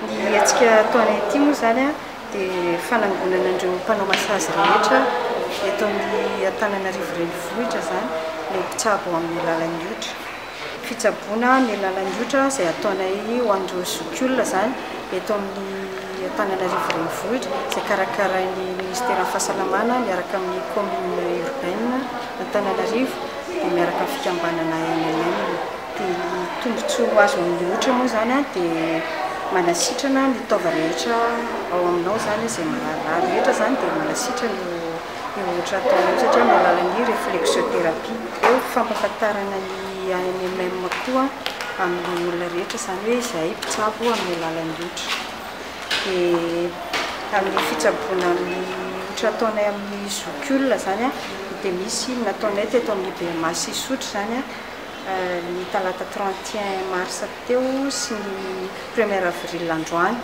Ny hetsika ataonay ity moa izany dia fanangonana an'ireo mpanao massage rehetra eto amin'ny Antananarivo renivohitra izany, ilay mpitsabo amin'ny alalan'ny otra. Fitsaboana amin'ny alalan'ny otra izay ataonay ho an'ireo zokiolona izany eto amin'ny Antananarivo renivohitra izay karakarain'ny Ministeran'ny Fahasalamana miaraka amin'ny Commune Urbaine Antananarivo dia miaraka amin'ny fikambanana MMM. Dia ny tombontsoa ho azo amin'ny otra moa izany dia manasitrana ny taova rehetra ao aminao izany, izay marary rehetra izany dia manasitrana io otra ataonao io satria amin'ny alalan'ny réflexothérapie. Eo fampahafantarana ny ANMM koa amin'ny olona rehetra izany hoe izahay mpitsabo amin'ny alalan'ny otra. Dia amin'ny fitsaboana amin'ny otra ataonay amin'ny zokiolona izany dia misy nataonay teto amin'ny BMH Isotry izany ny talata 31 mars teo sy ny premier avril androany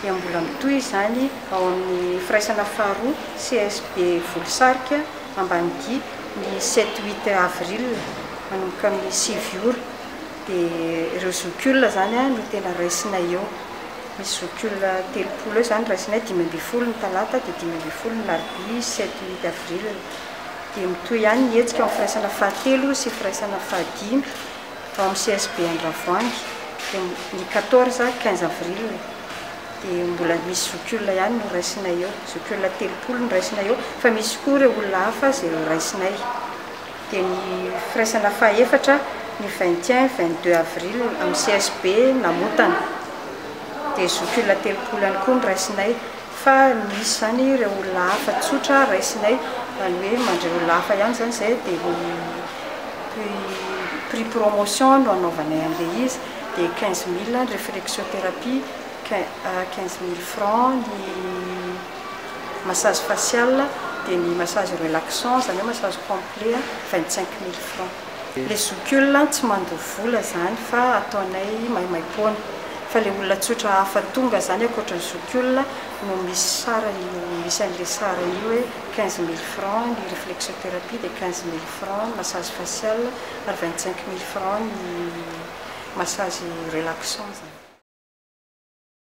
dia mbola mitohy izany ao amin'ny firaisana faharoa CSB Volosarika Ambanidia ny sept huit avril manomboka amin'ny 9 ora. Dia ireo zokiolona izany no tena raisinay eo. Misy zokiolona 30 eo izany raisinay, 15 ny talata dia 15 ny larobia sept huit avril. Dia mitohy ihany ny hetsika ao amin'ny firaisana fahatelo sy firaisana fahadimy ao amin'ny CSB Andravoahangy dia ny 14, 15 avril. Dia mbola misy zokiolona ihany no raisinay eo, zokiolona 30 no raisinay eo, fa misy koa ireo olona hafa izay ho raisinay. Dia ny firaisana fahaefatra ny 21, 22 avril amin'ny CSB Namontana. Dia zokiolona 30 ihany koa no raisinay. Fa misy izany ireo olona hafa tsotra raisinay, izany hoe mandray olona hafa ihany izany izay dia ny prix promotion no anaovanay an'ilay izy, dia 15 000 ny réflexothérapie, 15 000 francs ny massage facial, dia ny massage relaxant, izany hoe massage complet 25 000 francs. Ilay zokiolona tsy mandoa vola izany fa ataonay maimaimpoana, fa ilay olona tsotra hafa tonga izany ankoatra ny zokiolona no misy sarany, misy an'ilay sarany io hoe 15 000 francs ny réflexothérapie, dia 15 000 francs ny massage facial ary 25 000 francs ny massage relaxant izany.